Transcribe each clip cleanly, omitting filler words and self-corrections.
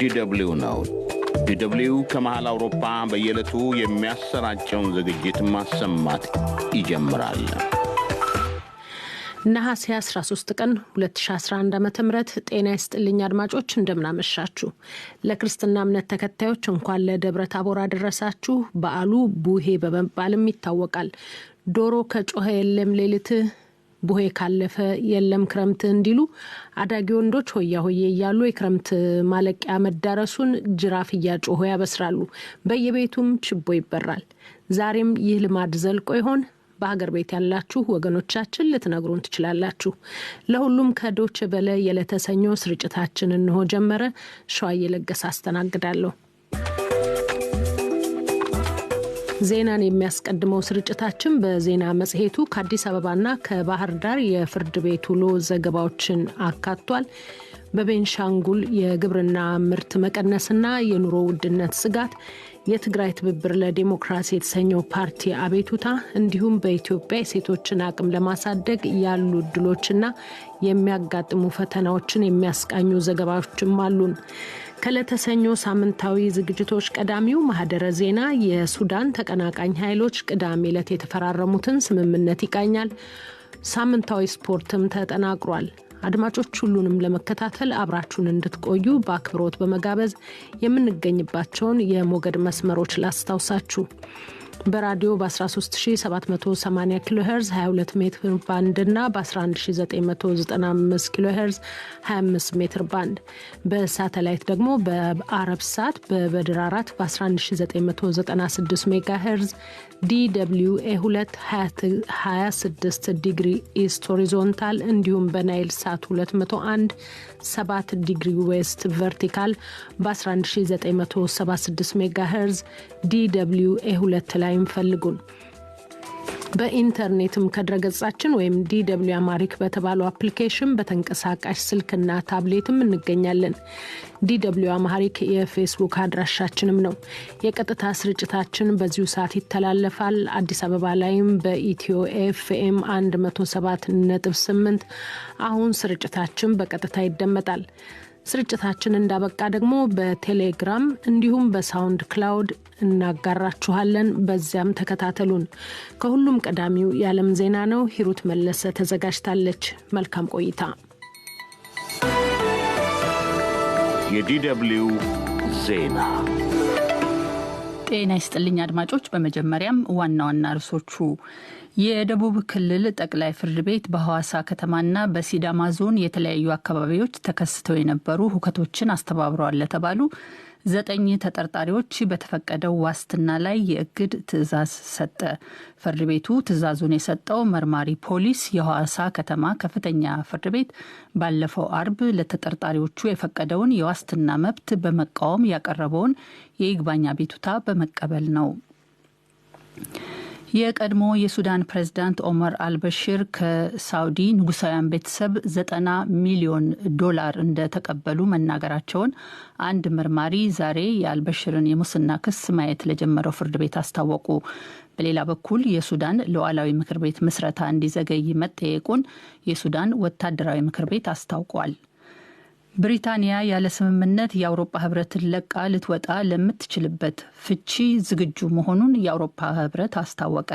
ዲደብሊው ነው። ዲደብሊው ከመሃል አውሮፓ በየዕለቱ የሚያሰራጨውን ዝግጅት ማሰማት ይጀምራል። ነሐሴ 13 ቀን 2011 ዓ.ም። ጤና ይስጥልኝ አድማጮች፣ እንደምናመሻችሁ። ለክርስትና እምነት ተከታዮች እንኳን ለደብረ ታቦር አደረሳችሁ። በዓሉ ቡሄ በመባልም ይታወቃል። ዶሮ ከጮኸ የለም ሌሊት፣ ቡሄ ካለፈ የለም ክረምት እንዲሉ አዳጊ ወንዶች ሆያ ሆዬ እያሉ የክረምት ማለቂያ መዳረሱን ጅራፍ እያጮሆ ያበስራሉ። በየቤቱም ችቦ ይበራል። ዛሬም ይህ ልማድ ዘልቆ ይሆን? በሀገር ቤት ያላችሁ ወገኖቻችን ልትነግሩን ትችላላችሁ። ለሁሉም ከዶች በለ የዕለተ ሰኞ ስርጭታችን እንሆ ጀመረ። ሸዋዬ ለገሰ አስተናግዳለሁ። ዜናን የሚያስቀድመው ስርጭታችን በዜና መጽሔቱ ከአዲስ አበባና ከባህር ዳር የፍርድ ቤት ውሎ ዘገባዎችን አካቷል። በቤንሻንጉል የግብርና ምርት መቀነስና የኑሮ ውድነት ስጋት፣ የትግራይ ትብብር ለዴሞክራሲ የተሰኘው ፓርቲ አቤቱታ፣ እንዲሁም በኢትዮጵያ የሴቶችን አቅም ለማሳደግ ያሉ እድሎችና የሚያጋጥሙ ፈተናዎችን የሚያስቃኙ ዘገባዎችም አሉን። ከዕለተ ሰኞ ሳምንታዊ ዝግጅቶች ቀዳሚው ማህደረ ዜና የሱዳን ተቀናቃኝ ኃይሎች ቅዳሜ ዕለት የተፈራረሙትን ስምምነት ይቃኛል። ሳምንታዊ ስፖርትም ተጠናቅሯል። አድማጮች ሁሉንም ለመከታተል አብራችሁን እንድትቆዩ በአክብሮት በመጋበዝ የምንገኝባቸውን የሞገድ መስመሮች ላስታውሳችሁ። በራዲዮ በ13780 ኪሎ ሄርዝ 22 ሜትር ባንድ እና በ11995 ኪሎ ሄርዝ 25 ሜትር ባንድ፣ በሳተላይት ደግሞ በአረብ ሳት በበድር 4 በ11996 ሜጋ ሄርዝ DW A2 26 ዲግሪ east horizontal እንዲሁም በናይል ሳት 201 7 ዲግሪ west vertical በ11976 ሜጋ ሄርዝ DW A2 ላይ ፈልጉን። በኢንተርኔትም ከድረገጻችን ወይም DW Amharic በተባለው አፕሊኬሽን በተንቀሳቃሽ ስልክና ታብሌትም እንገኛለን። DW Amharic የፌስቡክ አድራሻችንም ነው። የቀጥታ ስርጭታችን በዚሁ ሰዓት ይተላለፋል። አዲስ አበባ ላይም በኢትዮ ኤፍኤም 107.8 አሁን ስርጭታችን በቀጥታ ይደመጣል። ስርጭታችን እንዳበቃ ደግሞ በቴሌግራም እንዲሁም በሳውንድ ክላውድ እናጋራችኋለን። በዚያም ተከታተሉን። ከሁሉም ቀዳሚው የዓለም ዜና ነው። ሂሩት መለሰ ተዘጋጅታለች። መልካም ቆይታ። የዲደብሊው ዜና። ጤና ይስጥልኝ አድማጮች። በመጀመሪያም ዋና ዋና ርዕሶቹ የደቡብ ክልል ጠቅላይ ፍርድ ቤት በሐዋሳ ከተማና በሲዳማ ዞን የተለያዩ አካባቢዎች ተከስተው የነበሩ ሁከቶችን አስተባብረዋል ለተባሉ 9 ተጠርጣሪዎች በተፈቀደው ዋስትና ላይ የእግድ ትዕዛዝ ሰጠ። ፍርድ ቤቱ ትዕዛዙን የሰጠው መርማሪ ፖሊስ የሐዋሳ ከተማ ከፍተኛ ፍርድ ቤት ባለፈው አርብ ለተጠርጣሪዎቹ የፈቀደውን የዋስትና መብት በመቃወም ያቀረበውን የይግባኝ አቤቱታ በመቀበል ነው። የቀድሞ የሱዳን ፕሬዝዳንት ኦመር አልበሽር ከሳውዲ ንጉሳውያን ቤተሰብ 90 ሚሊዮን ዶላር እንደተቀበሉ መናገራቸውን አንድ መርማሪ ዛሬ የአልበሽርን የሙስና ክስ ማየት ለጀመረው ፍርድ ቤት አስታወቁ። በሌላ በኩል የሱዳን ሉዓላዊ ምክር ቤት ምስረታ እንዲዘገይ መጠየቁን የሱዳን ወታደራዊ ምክር ቤት አስታውቋል። ብሪታንያ ያለ ስምምነት የአውሮፓ ሕብረትን ለቃ ልትወጣ ለምትችልበት ፍቺ ዝግጁ መሆኑን የአውሮፓ ሕብረት አስታወቀ።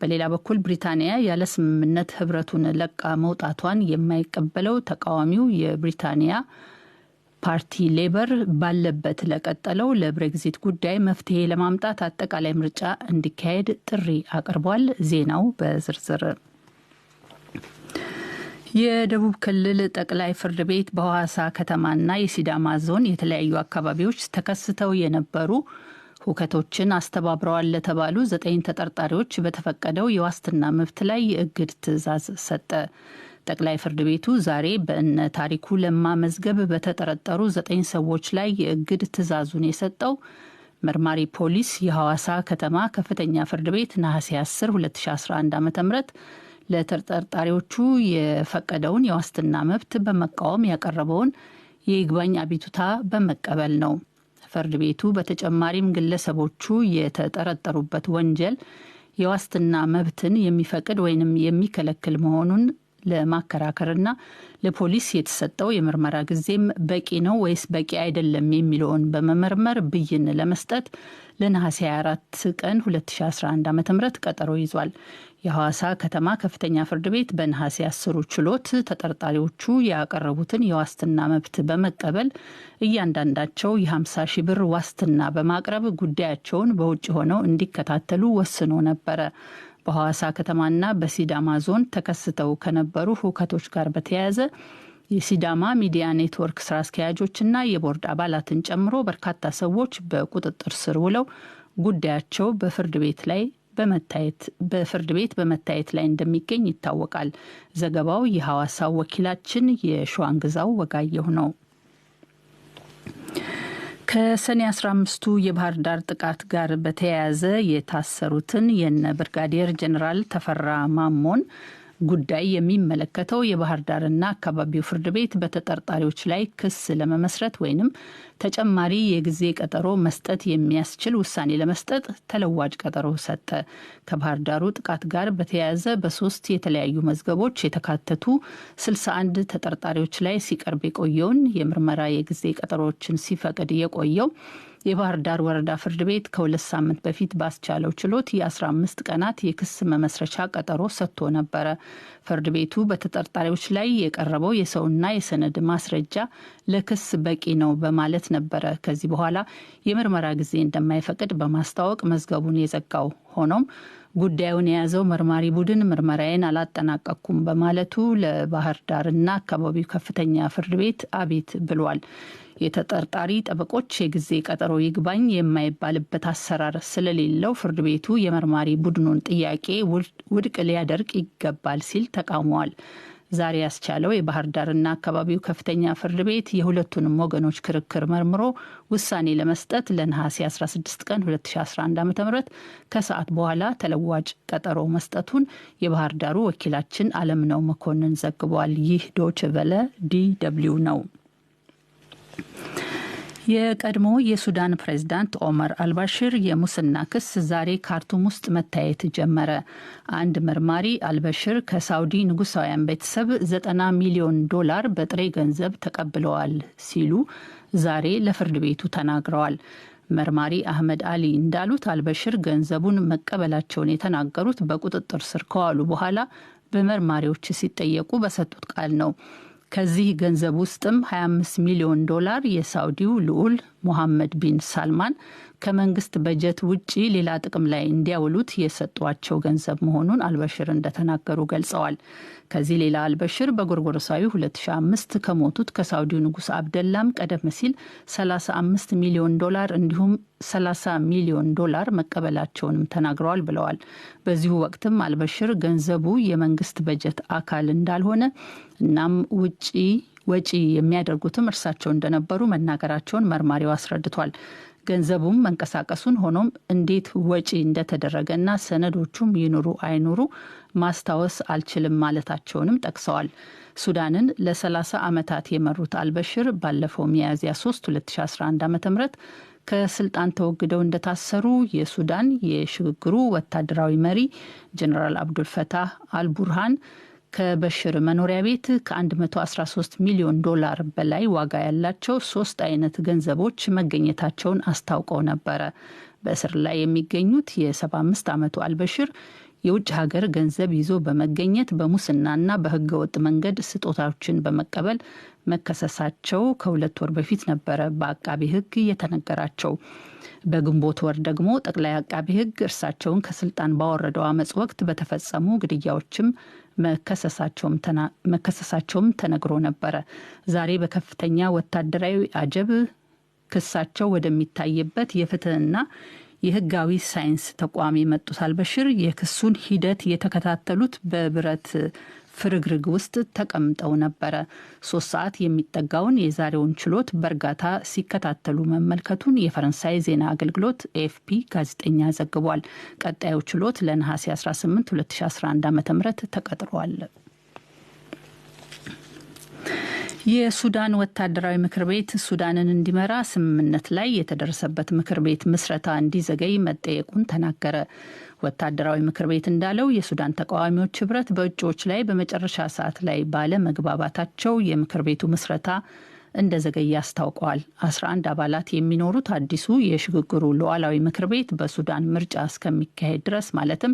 በሌላ በኩል ብሪታንያ ያለ ስምምነት ሕብረቱን ለቃ መውጣቷን የማይቀበለው ተቃዋሚው የብሪታንያ ፓርቲ ሌበር ባለበት ለቀጠለው ለብሬግዚት ጉዳይ መፍትሄ ለማምጣት አጠቃላይ ምርጫ እንዲካሄድ ጥሪ አቅርቧል። ዜናው በዝርዝር። የደቡብ ክልል ጠቅላይ ፍርድ ቤት በሐዋሳ ከተማና የሲዳማ ዞን የተለያዩ አካባቢዎች ተከስተው የነበሩ ሁከቶችን አስተባብረዋል ለተባሉ 9 ተጠርጣሪዎች በተፈቀደው የዋስትና መብት ላይ የእግድ ትዕዛዝ ሰጠ። ጠቅላይ ፍርድ ቤቱ ዛሬ በእነ ታሪኩ ለማ መዝገብ በተጠረጠሩ 9 ሰዎች ላይ የእግድ ትዕዛዙን የሰጠው መርማሪ ፖሊስ የሐዋሳ ከተማ ከፍተኛ ፍርድ ቤት ነሐሴ 10 2011 ዓ.ም ለተጠርጣሪዎቹ የፈቀደውን የዋስትና መብት በመቃወም ያቀረበውን የይግባኝ አቤቱታ በመቀበል ነው። ፍርድ ቤቱ በተጨማሪም ግለሰቦቹ የተጠረጠሩበት ወንጀል የዋስትና መብትን የሚፈቅድ ወይንም የሚከለክል መሆኑን ለማከራከርና ለፖሊስ የተሰጠው የምርመራ ጊዜም በቂ ነው ወይስ በቂ አይደለም የሚለውን በመመርመር ብይን ለመስጠት ለነሐሴ 24 ቀን 2011 ዓ.ም ቀጠሮ ይዟል። የሐዋሳ ከተማ ከፍተኛ ፍርድ ቤት በነሐሴ 10 ችሎት ተጠርጣሪዎቹ ያቀረቡትን የዋስትና መብት በመቀበል እያንዳንዳቸው የ50 ሺህ ብር ዋስትና በማቅረብ ጉዳያቸውን በውጭ ሆነው እንዲከታተሉ ወስኖ ነበረ። በሐዋሳ ከተማና በሲዳማ ዞን ተከስተው ከነበሩ ሁከቶች ጋር በተያያዘ የሲዳማ ሚዲያ ኔትወርክ ስራ አስኪያጆችና የቦርድ አባላትን ጨምሮ በርካታ ሰዎች በቁጥጥር ስር ውለው ጉዳያቸው በፍርድ ቤት በመታየት ላይ እንደሚገኝ ይታወቃል። ዘገባው የሐዋሳው ወኪላችን የሸዋንግዛው ወጋየሁ ነው። ከሰኔ 15ቱ የባህር ዳር ጥቃት ጋር በተያያዘ የታሰሩትን የነ ብርጋዴር ጀኔራል ተፈራ ማሞን ጉዳይ የሚመለከተው የባህር ዳርና አካባቢው ፍርድ ቤት በተጠርጣሪዎች ላይ ክስ ለመመስረት ወይንም ተጨማሪ የጊዜ ቀጠሮ መስጠት የሚያስችል ውሳኔ ለመስጠት ተለዋጭ ቀጠሮ ሰጠ። ከባህር ዳሩ ጥቃት ጋር በተያያዘ በሶስት የተለያዩ መዝገቦች የተካተቱ 61 ተጠርጣሪዎች ላይ ሲቀርብ የቆየውን የምርመራ የጊዜ ቀጠሮዎችን ሲፈቅድ የቆየው የባህር ዳር ወረዳ ፍርድ ቤት ከ2 ሳምንት በፊት ባስቻለው ችሎት የ15 ቀናት የክስ መመስረቻ ቀጠሮ ሰጥቶ ነበረ። ፍርድ ቤቱ በተጠርጣሪዎች ላይ የቀረበው የሰውና የሰነድ ማስረጃ ለክስ በቂ ነው በማለት ነበረ ከዚህ በኋላ የምርመራ ጊዜ እንደማይፈቅድ በማስታወቅ መዝገቡን የዘጋው። ሆኖም ጉዳዩን የያዘው መርማሪ ቡድን ምርመራዬን አላጠናቀቅኩም በማለቱ ለባህር ዳርና አካባቢው ከፍተኛ ፍርድ ቤት አቤት ብሏል። የተጠርጣሪ ጠበቆች የጊዜ ቀጠሮ ይግባኝ የማይባልበት አሰራር ስለሌለው ፍርድ ቤቱ የመርማሪ ቡድኑን ጥያቄ ውድቅ ሊያደርግ ይገባል ሲል ተቃውመዋል። ዛሬ ያስቻለው የባህር ዳርና አካባቢው ከፍተኛ ፍርድ ቤት የሁለቱንም ወገኖች ክርክር መርምሮ ውሳኔ ለመስጠት ለነሐሴ 16 ቀን 2011 ዓ.ም ከሰዓት በኋላ ተለዋጭ ቀጠሮ መስጠቱን የባህር ዳሩ ወኪላችን አለምነው መኮንን ዘግቧል። ይህ ዶይቼ ቬለ DW ነው። የቀድሞ የሱዳን ፕሬዝዳንት ኦመር አልባሽር የሙስና ክስ ዛሬ ካርቱም ውስጥ መታየት ጀመረ። አንድ መርማሪ አልበሽር ከሳውዲ ንጉሳውያን ቤተሰብ $90 ሚሊዮን በጥሬ ገንዘብ ተቀብለዋል ሲሉ ዛሬ ለፍርድ ቤቱ ተናግረዋል። መርማሪ አህመድ አሊ እንዳሉት አልበሽር ገንዘቡን መቀበላቸውን የተናገሩት በቁጥጥር ስር ከዋሉ በኋላ በመርማሪዎች ሲጠየቁ በሰጡት ቃል ነው። ከዚህ ገንዘብ ውስጥም $25 ሚሊዮን የሳውዲው ልዑል ሞሐመድ ቢን ሳልማን ከመንግስት በጀት ውጪ ሌላ ጥቅም ላይ እንዲያውሉት የሰጧቸው ገንዘብ መሆኑን አልበሽር እንደተናገሩ ገልጸዋል። ከዚህ ሌላ አልበሽር በጎርጎሮሳዊ 2005 ከሞቱት ከሳውዲው ንጉስ አብደላም ቀደም ሲል $35 ሚሊዮን እንዲሁም $30 ሚሊዮን መቀበላቸውንም ተናግረዋል ብለዋል። በዚሁ ወቅትም አልበሽር ገንዘቡ የመንግስት በጀት አካል እንዳልሆነ እናም ወጪ የሚያደርጉትም እርሳቸው እንደነበሩ መናገራቸውን መርማሪው አስረድቷል። ገንዘቡም መንቀሳቀሱን ሆኖም እንዴት ወጪ እንደተደረገና ሰነዶቹም ይኑሩ አይኑሩ ማስታወስ አልችልም ማለታቸውንም ጠቅሰዋል። ሱዳንን ለ30 ዓመታት የመሩት አልበሽር ባለፈው ሚያዝያ 3 2011 ዓ.ም ከስልጣን ተወግደው እንደታሰሩ የሱዳን የሽግግሩ ወታደራዊ መሪ ጀነራል አብዱልፈታህ አልቡርሃን ከበሽር መኖሪያ ቤት ከ113 ሚሊዮን ዶላር በላይ ዋጋ ያላቸው 3 አይነት ገንዘቦች መገኘታቸውን አስታውቀው ነበረ። በእስር ላይ የሚገኙት የ75 ዓመቱ አልበሽር የውጭ ሀገር ገንዘብ ይዞ በመገኘት በሙስናና በህገወጥ መንገድ ስጦታዎችን በመቀበል መከሰሳቸው ከ2 ወር በፊት ነበረ በአቃቢ ሕግ የተነገራቸው። በግንቦት ወር ደግሞ ጠቅላይ አቃቢ ሕግ እርሳቸውን ከስልጣን ባወረደው አመጽ ወቅት በተፈጸሙ ግድያዎችም መከሰሳቸውም ተነግሮ ነበረ። ዛሬ በከፍተኛ ወታደራዊ አጀብ ክሳቸው ወደሚታይበት የፍትህና የህጋዊ ሳይንስ ተቋም የመጡት አልበሽር የክሱን ሂደት የተከታተሉት በብረት ፍርግርግ ውስጥ ተቀምጠው ነበረ። 3 ሰዓት የሚጠጋውን የዛሬውን ችሎት በእርጋታ ሲከታተሉ መመልከቱን የፈረንሳይ ዜና አገልግሎት ኤኤፍፒ ጋዜጠኛ ዘግቧል። ቀጣዩ ችሎት ለነሐሴ 18 2011 ዓ.ም ተቀጥሯል። የሱዳን ወታደራዊ ምክር ቤት ሱዳንን እንዲመራ ስምምነት ላይ የተደረሰበት ምክር ቤት ምስረታ እንዲዘገይ መጠየቁን ተናገረ። ወታደራዊ ምክር ቤት እንዳለው የሱዳን ተቃዋሚዎች ህብረት በእጩዎች ላይ በመጨረሻ ሰዓት ላይ ባለመግባባታቸው የምክር ቤቱ ምስረታ እንደዘገየ አስታውቀዋል። 11 አባላት የሚኖሩት አዲሱ የሽግግሩ ሉዓላዊ ምክር ቤት በሱዳን ምርጫ እስከሚካሄድ ድረስ ማለትም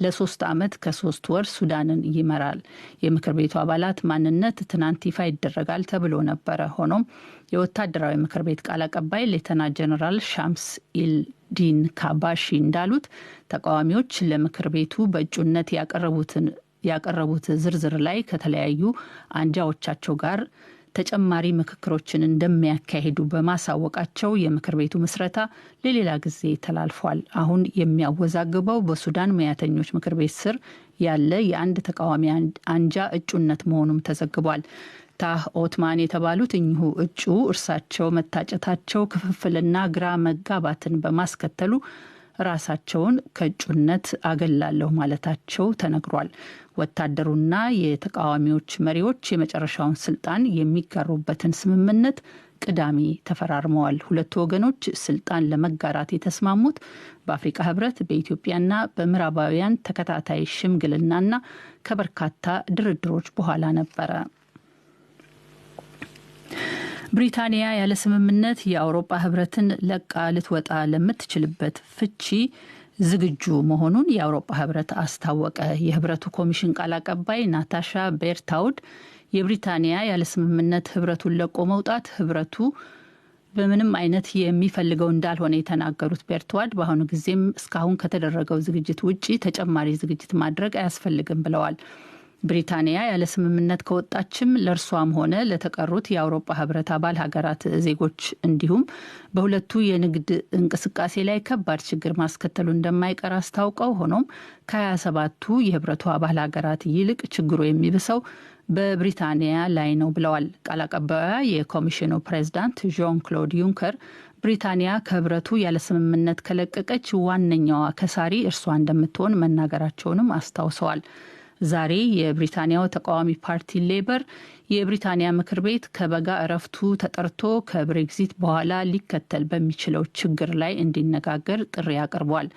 ለ3 ዓመት ከ3 ወር ሱዳንን ይመራል። የምክር ቤቱ አባላት ማንነት ትናንት ይፋ ይደረጋል ተብሎ ነበረ። ሆኖም የወታደራዊ ምክር ቤት ቃል አቀባይ ሌተና ጀነራል ሻምስ ኢልዲን ካባሺ እንዳሉት ተቃዋሚዎች ለምክር ቤቱ በእጩነት ያቀረቡት ዝርዝር ላይ ከተለያዩ አንጃዎቻቸው ጋር ተጨማሪ ምክክሮችን እንደሚያካሂዱ በማሳወቃቸው የምክር ቤቱ ምስረታ ለሌላ ጊዜ ተላልፏል። አሁን የሚያወዛግበው በሱዳን ሙያተኞች ምክር ቤት ስር ያለ የአንድ ተቃዋሚ አንጃ እጩነት መሆኑም ተዘግቧል። ታህ ኦትማን የተባሉት እኚሁ እጩ እርሳቸው መታጨታቸው ክፍፍልና ግራ መጋባትን በማስከተሉ ራሳቸውን ከእጩነት አገላለሁ ማለታቸው ተነግሯል። ወታደሩና የተቃዋሚዎች መሪዎች የመጨረሻውን ስልጣን የሚጋሩበትን ስምምነት ቅዳሜ ተፈራርመዋል። ሁለቱ ወገኖች ስልጣን ለመጋራት የተስማሙት በአፍሪካ ሕብረት፣ በኢትዮጵያና በምዕራባውያን ተከታታይ ሽምግልናና ከበርካታ ድርድሮች በኋላ ነበረ። ብሪታንያ ያለ ስምምነት የአውሮፓ ሕብረትን ለቃ ልትወጣ ለምትችልበት ፍቺ ዝግጁ መሆኑን የአውሮፓ ሕብረት አስታወቀ። የህብረቱ ኮሚሽን ቃል አቀባይ ናታሻ ቤርታውድ የብሪታንያ ያለ ስምምነት ህብረቱን ለቆ መውጣት ህብረቱ በምንም አይነት የሚፈልገው እንዳልሆነ የተናገሩት ቤርትዋድ በአሁኑ ጊዜም እስካሁን ከተደረገው ዝግጅት ውጪ ተጨማሪ ዝግጅት ማድረግ አያስፈልግም ብለዋል። ብሪታንያ ያለ ስምምነት ከወጣችም ለእርሷም ሆነ ለተቀሩት የአውሮፓ ህብረት አባል ሀገራት ዜጎች እንዲሁም በሁለቱ የንግድ እንቅስቃሴ ላይ ከባድ ችግር ማስከተሉ እንደማይቀር አስታውቀው፣ ሆኖም ከ27ቱ የህብረቱ አባል ሀገራት ይልቅ ችግሩ የሚብሰው በብሪታንያ ላይ ነው ብለዋል። ቃል አቀባዩ የኮሚሽኑ ፕሬዚዳንት ዦን ክሎድ ዩንከር ብሪታንያ ከህብረቱ ያለ ስምምነት ከለቀቀች ዋነኛዋ ከሳሪ እርሷ እንደምትሆን መናገራቸውንም አስታውሰዋል። ዛሬ የብሪታንያው ተቃዋሚ ፓርቲ ሌበር የብሪታንያ ምክር ቤት ከበጋ እረፍቱ ተጠርቶ ከብሬግዚት በኋላ ሊከተል በሚችለው ችግር ላይ እንዲነጋገር ጥሪ አቅርቧል።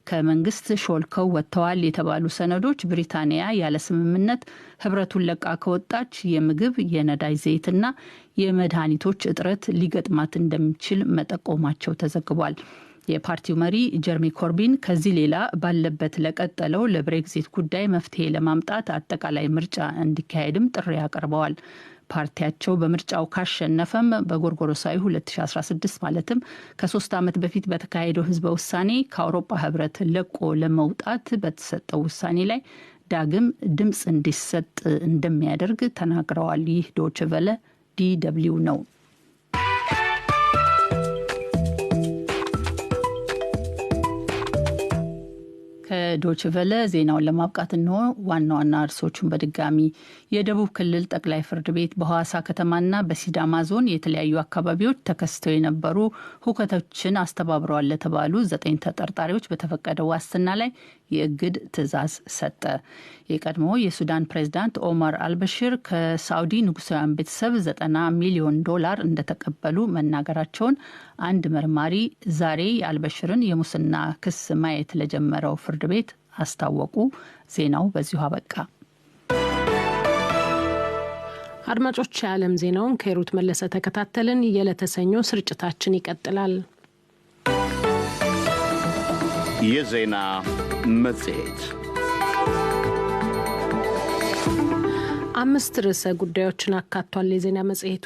ከመንግስት ሾልከው ወጥተዋል የተባሉ ሰነዶች ብሪታንያ ያለ ስምምነት ህብረቱን ለቃ ከወጣች የምግብ፣ የነዳጅ ዘይትና የመድኃኒቶች እጥረት ሊገጥማት እንደሚችል መጠቆማቸው ተዘግቧል። የፓርቲው መሪ ጀርሚ ኮርቢን ከዚህ ሌላ ባለበት ለቀጠለው ለብሬግዚት ጉዳይ መፍትሄ ለማምጣት አጠቃላይ ምርጫ እንዲካሄድም ጥሪ አቅርበዋል። ፓርቲያቸው በምርጫው ካሸነፈም በጎርጎሮሳዊ 2016 ማለትም ከ3 ዓመት በፊት በተካሄደው ህዝበ ውሳኔ ከአውሮፓ ህብረት ለቆ ለመውጣት በተሰጠው ውሳኔ ላይ ዳግም ድምፅ እንዲሰጥ እንደሚያደርግ ተናግረዋል። ይህ ዶይቼ ቬለ DW ነው። ከዶይቼ ቬለ ዜናውን ለማብቃት እንሆ ዋና ዋና ርዕሶቹን በድጋሚ። የደቡብ ክልል ጠቅላይ ፍርድ ቤት በሐዋሳ ከተማና በሲዳማ ዞን የተለያዩ አካባቢዎች ተከስተው የነበሩ ሁከቶችን አስተባብረዋል ለተባሉ 9 ተጠርጣሪዎች በተፈቀደው ዋስትና ላይ የእግድ ትዕዛዝ ሰጠ። የቀድሞ የሱዳን ፕሬዝዳንት ኦማር አልበሽር ከሳውዲ ንጉሳውያን ቤተሰብ $90 ሚሊዮን እንደተቀበሉ መናገራቸውን አንድ መርማሪ ዛሬ የአልበሽርን የሙስና ክስ ማየት ለጀመረው ፍርድ ቤት አስታወቁ። ዜናው በዚሁ አበቃ። አድማጮች፣ የዓለም ዜናውን ከሩት መለሰ ተከታተልን። የዕለተ ሰኞ ስርጭታችን ይቀጥላል። የዜና መጽሔት 5 ርዕሰ ጉዳዮችን አካቷል። የዜና መጽሔቱ